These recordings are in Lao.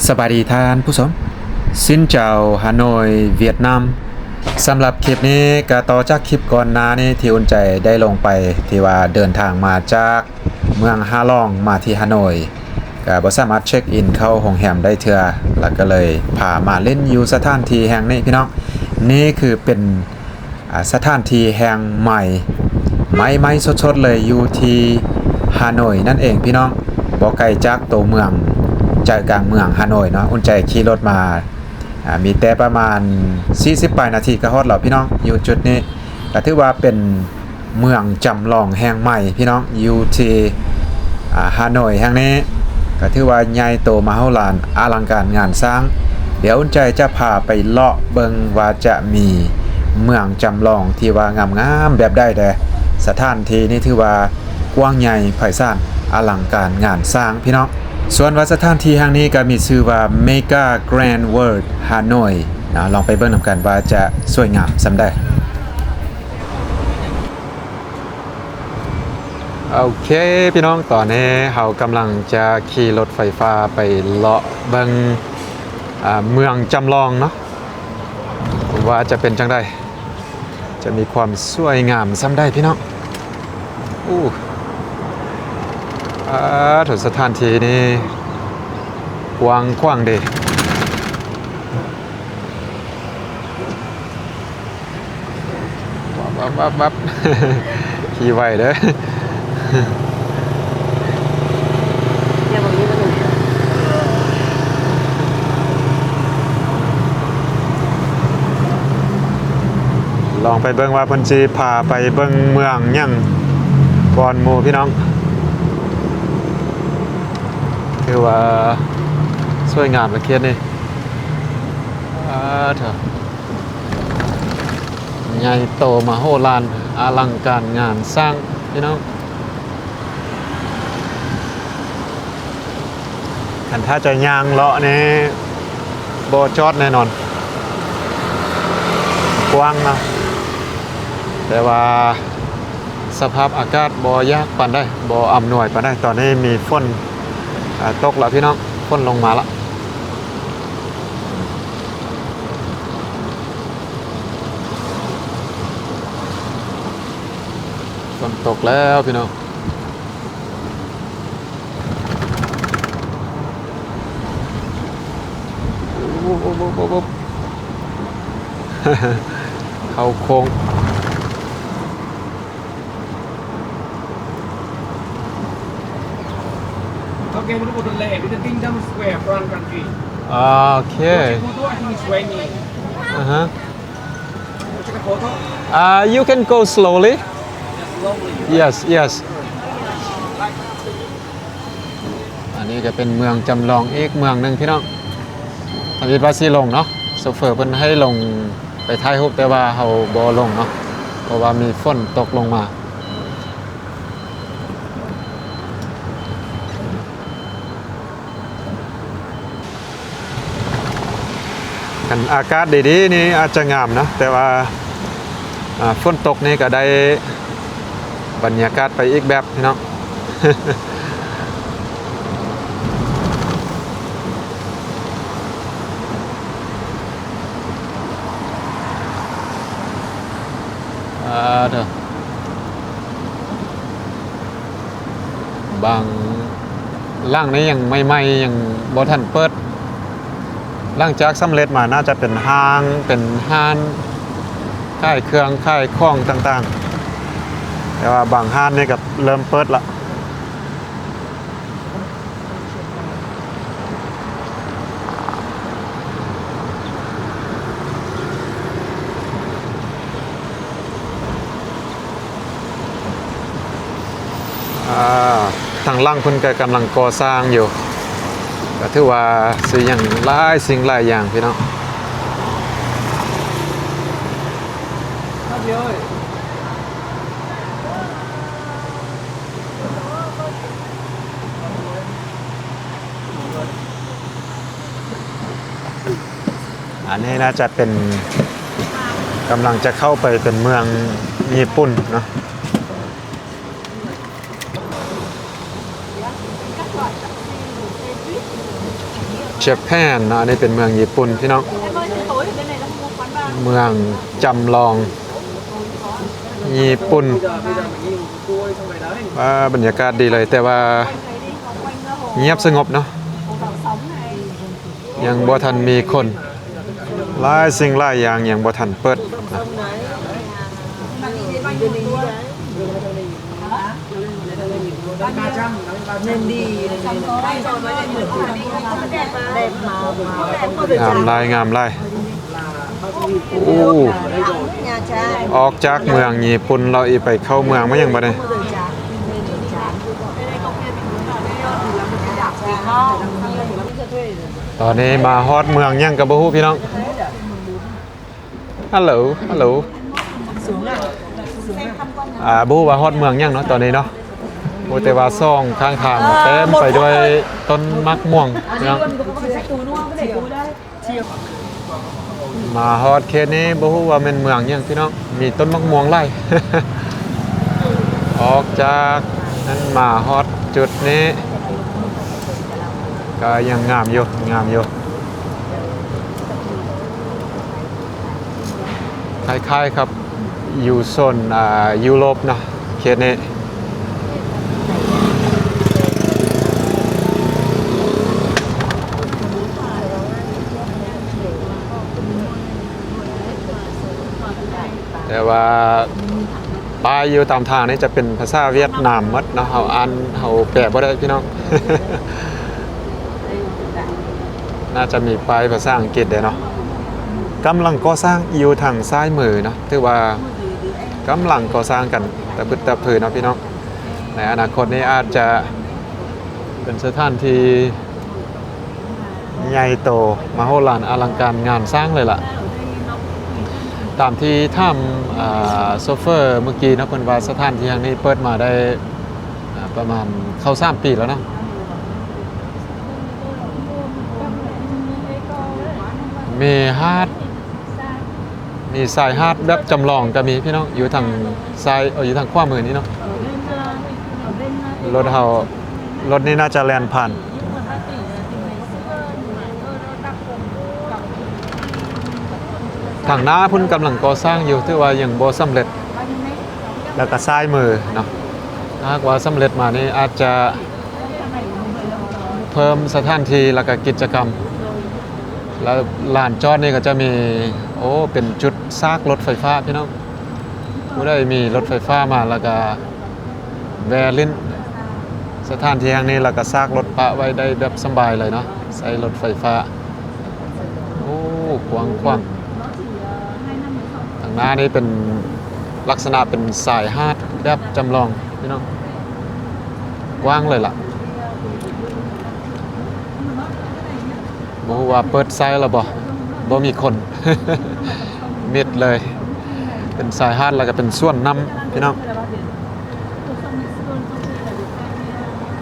ສະບາຍດີທ່ານຜູ້ຊົມ, ຊິນເຈົ້າ, ຮາໂນຍ, ຫວຽດນາມ. ສຳລັບຄລິບນີ້ກໍຕໍ່ຈາກຄລິບກ່ອນໜ້ານີ້ທີ່ອຸ່ນໃຈໄດ້ລົງໄປ ທີ່ວ່າເດີນທາງມາຈາກເມືອງຮາລອງມາທີ່ຮາໂນຍ ກໍບໍ່ສາມາດເຊັກອິນເຂົ້າໂຮງແຮມໄດ້ເທື່ອ ແລ້ວກໍເລີຍພາມາຫຼິ້ນຢູ່ສະຖານທີ່ແຫ່ງນີ້ພີ່ນ້ອງ. ນີ້ຄືເປັນ ອາ ສະຖານທີ່ແຫ່ງໃໝ່ ໃໝ່ໆສົດໆເລີຍ ຢູ່ທີ່ຮາໂນຍນັ້ນເອງພີ່ນ້ອງ, ບໍ່ໄກຈາກໂຕເມືອງ ໃຈກາງເມືອງຮາໂນຍເນາະ. ອຸ່ນໃຈຂີ່ລົດມາ ອາ ມີແຕ່ປະມານສີ່ສິບປາຍນາທີກໍຮອດແລ້ວພີ່ນ້ອງ. ຢູ່ຈຸດນີ້ກໍຖືວ່າເປັນເມືອງຈຳລອງແຫ່ງໃໝ່ພີ່ນ້ອງ ຢູ່ທີ່ ອາ ຮາໂນຍແຫ່ງນີ້. ກໍຖືວ່າໃຫຍ່ໂຕມະໂຫລານ ອະລັງການງານສ້າງ. ດຽວອຸ່ນໃຈຈະພາໄປເລາະເບິ່ງວ່າຈະມີເມືອງຈຳລອງທີ່ວ່າງາມໆແບບໃດແດ່. ສະຖານທີ່ນີ້ຖືວ່າກວ້າງໃຫຍ່ໄພສານ ອະລັງການງານສ້າງພີ່ນ້ອງ. ສ່ວນວ່າສະຖານທີ່ແຫ່ງນີ້ກໍມີຊື່ວ່າ Mega Grand World Hanoi ເນາະ. ລອງໄປເບິ່ງນຳກັນວ່າຈະສວຍງາມສ່ຳໃດ. ໂອເຄພີ່ນ້ອງ, ຕອນນີ້ເຮົາກຳລັງຈະຂີ່ລົດໄຟຟ້າໄປເລາະເບິ່ງ ອາ ເມືອງຈຳລອງເນາະ ວ່າຈະເປັນຈັ່ງໃດ, ຈະມີຄວາມສວຍງາມສ່ຳໃດພີ່ນ້ອງ. ໂອ້ ອາ ໂຖ ສະຖານທີ່ນີ້ກວ້າງຂວາງເດ. ວັບໆໆ ຂີ່ໄວເດີ. ລອງໄປເບິ່ງວ່າເພິ່ນຊິພາໄປເບິ່ງເມືອງຫຍັງກ່ອນໝູ່ພີ່ນ້ອງ. ຖືວ່າສວຍງາມລະເຂດນີ້. ອາ ເຖາະ ໃຫຍ່ໂຕມະໂຫລານ ອະລັງການງານສ້າງພີ່ນ້ອງ. ຄັນຖ້າຈະຍ່າງເລາະນີ້ບໍ່ຈອດແນ່ນອນ, ກວ້າງເນາະ, ແຕ່ວ່າສະພາບອາກາດບໍ່ຢາກປານໃດ, ບໍ່ອຳນວຍປານໃດ. ຕອນນີ້ມີຝົນ ອາ ຕົກແລ້ວພີ່ນ້ອງ, ຝົນລົງມາລະ. ຝົນຕົກແລ້ວພີ່ນ້ອງ. ເຂົ້າໂຄ້ງ. Okay, menuju Boon Lay, menuju Kingdom Square, Peran Kranji. Okay. Watch the photo, I think it's raining. Uh-huh. Watch the photo. Uh, you can go slowly. Slowly. Yes, yes. ອັນນີ້ກໍເປັນເມືອງຈຳລອງອີກເມືອງໜຶ່ງພີ່ນ້ອງ. ທຳອິດວ່າຊິລົງເນາະ, ໂຊເຟີເພິ່ນໃຫ້ລົງໄປຖ່າຍຮູບ, ແຕ່ວ່າເຮົາບໍ່ລົງເນາະ ເພາະວ່າມີຝົນຕົກລົງມາ. ຄັນອາກາດດີໆນີ້ອາດຈະງາມເນາະ, ແຕ່ວ່າ ອາ ຝົນຕົກນີ້ກໍໄດ້ບັນຍາກາດໄປອີກແບບພີ່ນ້ອງ. ອາ ເດີ ບາງຫຼັງນີ້ຍັງໃໝ່ໆ ຍັງບໍ່ທັນເປີດ. ຫຼັງຈາກສຳເລັດມາ ໜ້າຈະເປັນຫ້າງ ເປັນຮ້ານຂາຍເຄື່ອງຂາຍຂອງຕ່າງໆ, ແຕ່ວ່າບາງຮ້ານນີ້ກໍເລີ່ມເປີດລະ. ອາ ທາງຫຼັງເພິ່ນກໍກຳລັງກໍ່ສ້າງຢູ່, ກໍຖືວ່າຊິຍັງຫຼາຍສິ່ງຫຼາຍຢ່າງພີ່ນ້ອງ. ອັນນີ້ໜ້າຈະເປັນ ກຳລັງຈະເຂົ້າໄປເປັນເມືອງຍີ່ປຸ່ນເນາະ. Japan ເນາະ, ອັນນີ້ເປັນເມືອງຍີ່ປຸ່ນພີ່ນ້ອງ, ເມືອງຈຳລອງຍີ່ປຸ່ນ. ວ້າ ບັນຍາກາດດີເລີຍ, ແຕ່ວ່າງຽບສະຫງົບເນາະ, ຍັງບໍ່ທັນມີຄົນ, ຫຼາຍສິ່ງຫຼາຍຢ່າງຍັງບໍ່ທັນເປີດນະ. ງາມຫຼາຍ, ງາມຫຼາຍ. ໂອ້ ອອກຈາກເມືອງຍີ່ປຸ່ນແລ້ວ ອີ່ໄປເຂົ້າເມືອງມາຫຍັງບັດນີ້? ຕອນນີ້ມາຮອດເມືອງຫຍັງກໍບໍ່ຮູ້ພີ່ນ້ອງ. ຮັລໂຫຼ ຮັລໂຫຼ ອ່າ ບໍ່ຮູ້ວ່າຮອດເມືອງຫຍັງເນາະຕອນນີ້ເນາະ. ໂອ້ ແຕ່ວ່າສອງຂ້າງທາງເຕັມໄປດ້ວຍຕົ້ນໝາກມ່ວງພີ່ນ້ອງ. ມາຮອດເຂດນີ້ບໍ່ຮູ້ວ່າແມ່ນເມືອງຫຍັງພີ່ນ້ອງ, ມີຕົ້ນໝາກມ່ວງຫຼາຍ. ອອກຈາກນັ້ນມາຮອດຈຸດນີ້ ກໍຍັງງາມຢູ່, ງາມຢູ່. ຄ້າຍໆກັບຢູ່ໂຊນ ອ່າ ຢູໂຣບເນາະ ເຂດນີ້. ແຕ່ວ່າປ້າຍຢູ່ຕາມທາງນີ້ຈະເປັນພາສາຫວຽດນາມໝົດເນາະ, ເຮົາອ່ານ ເຮົາແປບໍ່ໄດ້ພີ່ນ້ອງ. ໜ້າຈະມີປ້າຍພາສາອັງກິດເດ້ເນາະ. ກຳລັງກໍ່ສ້າງຢູ່ທາງຊ້າຍມືເນາະ, ຖືວ່າກຳລັງກໍ່ສ້າງກັນຕະພຶດຕະພືເນາະພີ່ນ້ອງ. ໃນອະນາຄົດນີ້ອາດຈະເປັນສະຖານທີ່ໃຫຍ່ໂຕມະໂຫລານອະລັງການງານສ້າງເລີຍລະ. ຕາມທີ່ຖາມ ອ່າ ໂຊເຟີເມື່ອກີ້ເນາະ, ເພິ່ນວ່າສະຖານທີ່ແຫ່ງນີ້ເປີດມາໄດ້ ອ່າ ປະມານເຂົ້າສາມປີແລ້ວເນາະ. ມີຫາດ ມີຊາຍຫາດແບບຈຳລອງກໍມີພີ່ນ້ອງ, ຢູ່ທາງຊ້າຍ ເອີ ຢູ່ທາງຂວາມືນີ້ເນາະ. ລົດເຮົາ ລົດນີ້ໜ້າຈະແລ່ນຜ່ານ. ທາງໜ້າພຸ້ນກຳລັງກໍ່ສ້າງຢູ່, ຖືວ່າຍັງບໍ່ສຳເລັດ. ແລ້ວກໍຊ້າຍມືເນາະ, ຖ້າຫາກວ່າສຳເລັດມານີ້ອາດຈະເພີ່ມສະຖານທີ່ ແລ້ວກໍກິດຈະກຳ. ແລ້ວລານຈອດນີ້ກໍຈະມີ ໂອ້ ເປັນຈຸດຊາກລົດໄຟຟ້າພີ່ນ້ອງ. ຜູ້ໃດມີລົດໄຟຟ້າມາແລ້ວກໍ ແວ່ຫຼິ້ນສະຖານທີ່ແຫ່ງນີ້ ແລ້ວກໍຊາກລົດປະໄວ້ໄດ້ແບບສະບາຍເລີຍເນາະ, ໃຊ້ລົດໄຟຟ້າ. ໂອ້ ກວ້າງຂວາງ. ທາງໜ້ານີ້ເປັນລັກສະນະເປັນຊາຍຫາດແບບຈຳລອງພີ່ນ້ອງ, ກວ້າງເລີຍລະ. ບໍ່ຮູ້ວ່າເປີດໃຊ້ແລ້ວບໍ່, ບໍ່ມີຄົນ, ມິດເລີຍ. ເປັນຊາຍຫາດ ແລ້ວກໍເປັນສວນນ້ຳພີ່ນ້ອງ,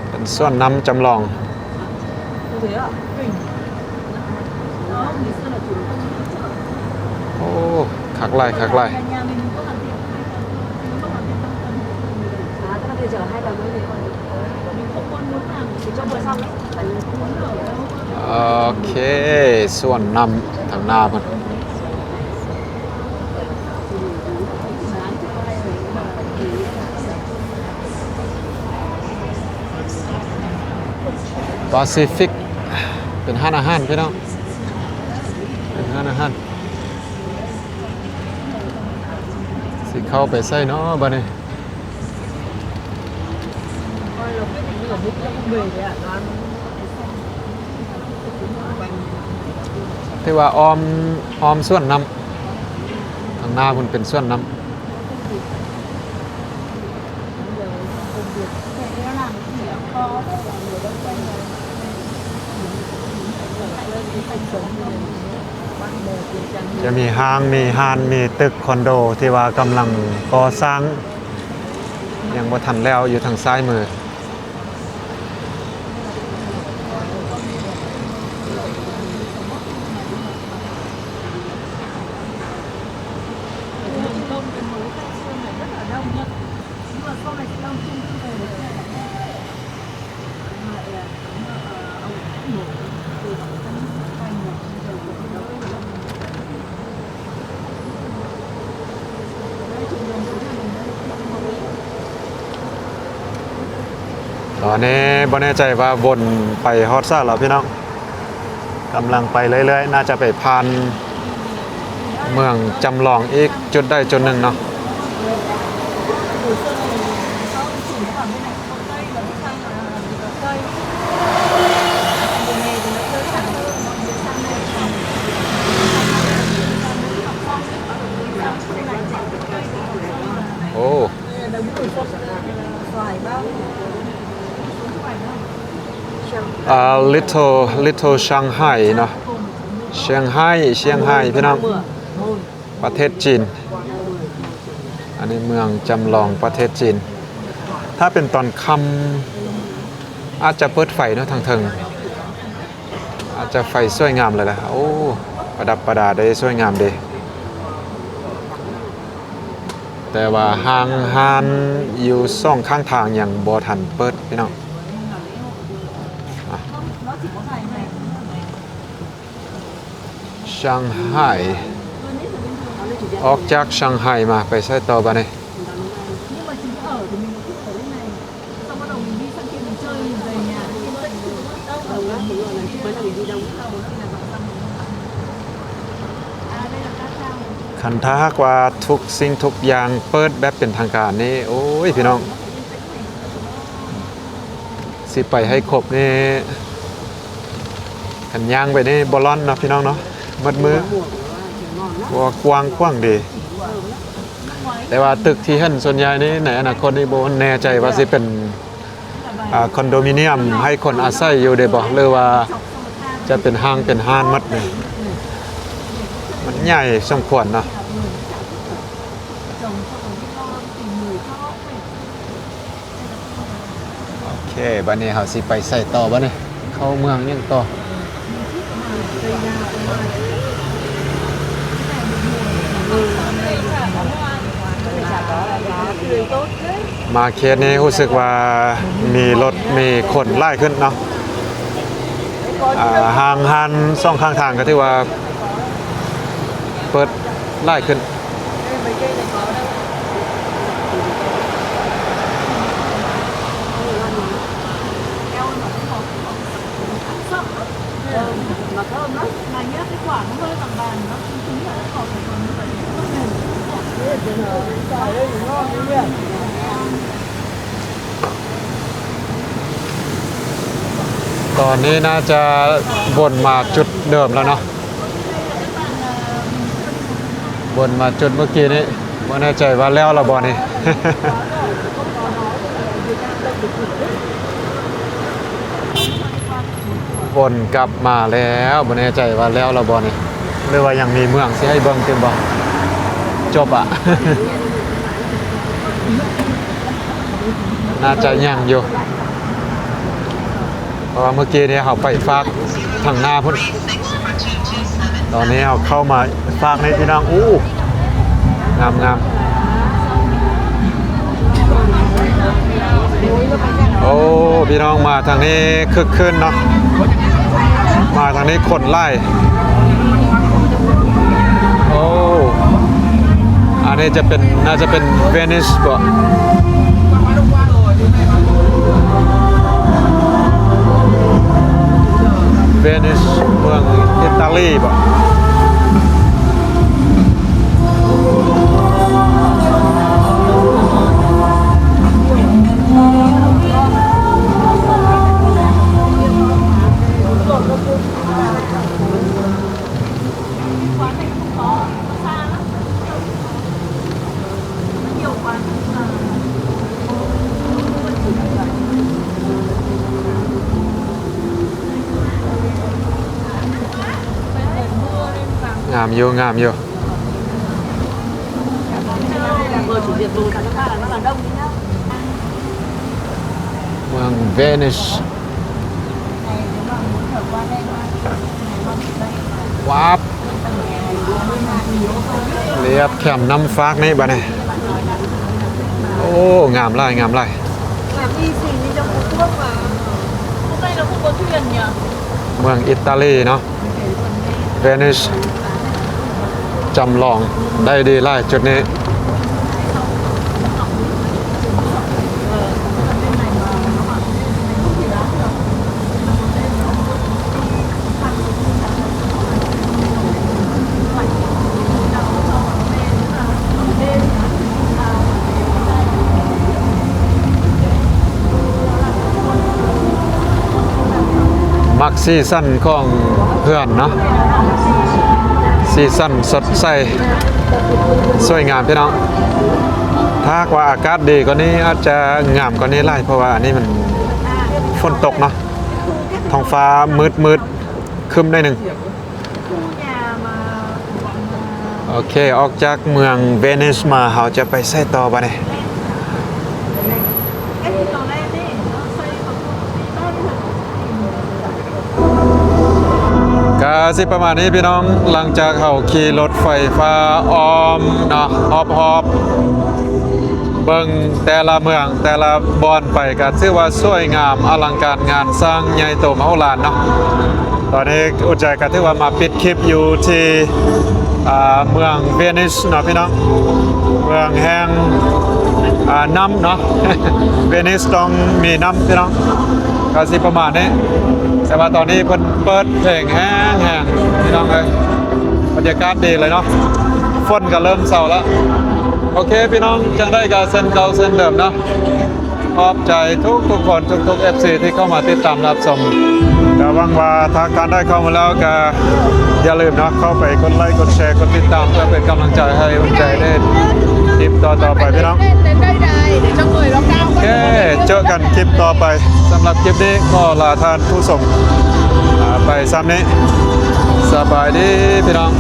ເປັນສວນນ້ຳຈຳລອງ. ໂອ້ ຄັກຫຼາຍ ຄັກຫຼາຍ. ໂອເຄ ສວນນ້ຳທາງໜ້າພຸ້ນ. ປາຊີຟິກ ເປັນຮ້ານອາຫານພີ່ນ້ອງ, ເປັນຮ້ານອາຫານ. ຊິເຂົ້າໄປໃສເນາະບາດນີ້? ຖືວ່າອ້ອມ ອ້ອມສວນນ້ຳ, ທາງໜ້າພຸ້ນເປັນສວນນ້ຳ. ຈະມີຫ້າງ ມີຮ້ານ ມີຕຶກຄອນໂດທີ່ວ່າກຳລັງກໍ່ສ້າງ ຍັງບໍ່ທັນແລ້ວ ຢູ່ທາງຊ້າຍມື. ເ ອັນນີ້ບໍ່ແນ່ໃຈວ່າວົນໄປຮອດໃສແລ້ວພີ່ນ້ອງ. ກຳລັງໄປເລື້ອຍໆ ໜ້າຈະໄປຜ່ານເມືອງຈຳລອງອີກຈຸດໃດຈຸດໜຶ່ງເນາະ. ໂອ້ ອ່າ Little Little Shanghai ເນາະ Shanghai Shanghai ພີ່ນ້ອງ ປະເທດຈີນ. ອັນນີ້ເມືອງຈຳລອງປະເທດຈີນ. ຖ້າເປັນຕອນຄ່ຳອາດຈະເປີດໄຟເນາະ ທາງເທິງອາດຈະໄຟສວຍງາມເລີຍລະ. ໂອ້ ປະດັບປະດາເດ້ ສວຍງາມເດ້. ແຕ່ວ່າຫ້າງຮ້ານຢູ່ສອງຂ້າງທາງຍັງບໍ່ທັນເປີດພີ່ນ້ອງ. ອ່ະ Shanghai ອອກຈາກ Shanghai ມາ ໄປໃສຕໍ່ບາດນີ້? ຄັນຖ້າຫາກວ່າທຸກສິ່ງທຸກຢ່າງເປີດແບບເປັນທາງການນີ້ ໂອ້ຍ ພີ່ນ້ອງ ຊິໄປໃຫ້ຄົບນີ້ ຄັນຍ່າງໄປນີ້ບໍ່ລ້ອນເນາະ ພີ່ນ້ອງເນາະ ໝົດມື້ ເພາະວ່າກວ້າງຂວາງດີ. ແຕ່ວ່າຕຶກທີ່ເຫັນສ່ວນໃຫຍ່ນີ້ ໃນອະນາຄົດນີ້ບໍ່ແນ່ໃຈວ່າຊິເປັນ ອ່າ ຄອນໂດມິນຽມໃຫ້ຄົນອາໄສຢູ່ເດບໍ່ ຫຼືວ່າຈະເປັນຫ້າງເປັນຮ້ານໝົດນີ້ ມັນໃຫຍ່ສົມຄວນເນາະ. ໂອເຄ ບາດນີ້ເຮົາຊິໄປໃສຕໍ່ບາດນີ້? ເຂົ້າເມືອງຫຍັງຕໍ່? ມາເຂດນີ້ຮູ້ສຶກວ່າມີລົດມີຄົນຫຼາຍຂຶ້ນເນາະ. ອ່າ ຫ້າງຮ້ານສອງຂ້າງທາງກໍຖືວ່າເປີດຫຼາຍຂຶ້ນ. ຕອນນີ້ໜ້າຈະວົນມາຈຸດເດີມແລ້ວເນາະ. ວົນມາຈຸດເມື່ອກີ້ນີ້ ບໍ່ແນ່ໃຈວ່າແລ້ວລະບໍ່ນີ້. ວົນກັບມາແລ້ວ ບໍ່ແນ່ໃຈວ່າແລ້ວລະບໍ່ນີ້ ຫຼືວ່າຍັງມີເມືອງຊິໃຫ້ເບິ່ງຕື່ມບໍ່? ຈົບອະ ໜ້າຈະຍັງຢູ່. ເພາະວ່າເມື່ອກີ້ນີ້ເຮົາໄປຟາກທາງໜ້າພຸ້ນ ຕອນນີ້ເຮົາເຂົ້າມາຟາກນີ້ພີ່ນ້ອງ. ໂອ້ ງາມໆ. ໂອ້ ພີ່ນ້ອງ ມາທາງນີ້ຄຶກຄື້ນເນາະ ມາທາງນີ້ຄົນຫຼາຍ. ໂອ້ ອັນນີ້ຈະເປັນ ໜ້າຈະເປັນເວນິສບໍ? ເວນິສ ເມືອງອີຕາລີບໍ? ງາມຢູ່ ງາມຢູ່. ເມືອງເວນິສ ວາບ ລຽບແຄມນ້ຳຟາກນີ້ບາດນີ້. ໂອ້ ງາມຫຼາຍ ງາມຫຼາຍ. ເມືອງອີຕາລີເນາະ ເວນິສ ຈຳລອງໄດ້ດີຫຼາຍຈຸດນີ້. ສີສັນຂອງເຮືອນເນາະ ສີສັນສົດໃສ ສວຍງາມພີ່ນ້ອງ. ຖ້າຫາກວ່າອາກາດດີກວ່ານີ້ ອາດຈະງາມກວ່ານີ້ຫຼາຍ ເພາະວ່າອັນນີ້ມັນຝົນຕົກເນາະ ທ້ອງຟ້າມືດໆ ຄຶ້ມໜ້ອຍໜຶ່ງ. ໂອເຄ ອອກຈາກເມືອງເວນິສມາ ເຮົາຈະໄປໃສຕໍ່ບາດນີ້? ກະຊິປະມານນີ້ພີ່ນ້ອງ ຫຼັງຈາກເຮົາຂີ່ລົດໄຟຟ້າອ້ອມເນາະ ຮອບໆ ເບິ່ງແຕ່ລະເມືອງ ແຕ່ລະບ່ອນໄປ ກະຖືວ່າສວຍງາມ ອະລັງການງານສ້າງ ໃຫຍ່ໂຕມະໂຫລານເນາະ. ຕອນນີ້ອຸດໃຈກະຖືວ່າມາປິດຄລິບຢູ່ທີ່ ອ່າ ເມືອງເວນິສເນາະພີ່ນ້ອງ ເມືອງແຫ່ງ ອ່າ ນ້ຳເນາະ ເວນິສຕ້ອງມີນ້ຳພີ່ນ້ອງ ກະຊິປະມານນີ້. ແຕ່ວ່າຕອນນີ້ເພິ່ນເປີດເພງແຮງໆ ພີ່ນ້ອງເອີຍ ບັນຍາກາດດີເລີຍເນາະ ຝົນກະເລີ່ມເຊົາແລ້ວ. ໂອເຄພີ່ນ້ອງ ຈັ່ງໃດກະເຊັ່ນເກົ່າເຊັ່ນເດີມເນາະ ຂອບໃຈທຸກໆຄົນ ທຸກໆເອັຟຊີທີ່ເຂົ້າມາຕິດຕາມຮັບຊົມ. ກະຫວັງວ່າຖ້າທ່ານໄດ້ເຂົ້າມາແລ້ວກະຢ່າລືມເນາະ ເຂົ້າໄປກົດໄລ ກົດແຊ ກົດຕິດຕາມ ເພື່ອເປັນກຳລັງໃຈໃຫ້ອຸ່ນໃຈໄດ້ເຮັດຄລິບຕໍ່ໆໄປພີ່ນ້ອງ. ໂອເຄ ເຈີກັນຄລິບຕໍ່ໄປ. ສຳລັບຄລິບນີ້ຂໍລາທ່ານຜູ້ຊົມ ອ່າ ໄປຊ່ຳນີ້. ສະບາຍດີພີ່ນ້ອງ.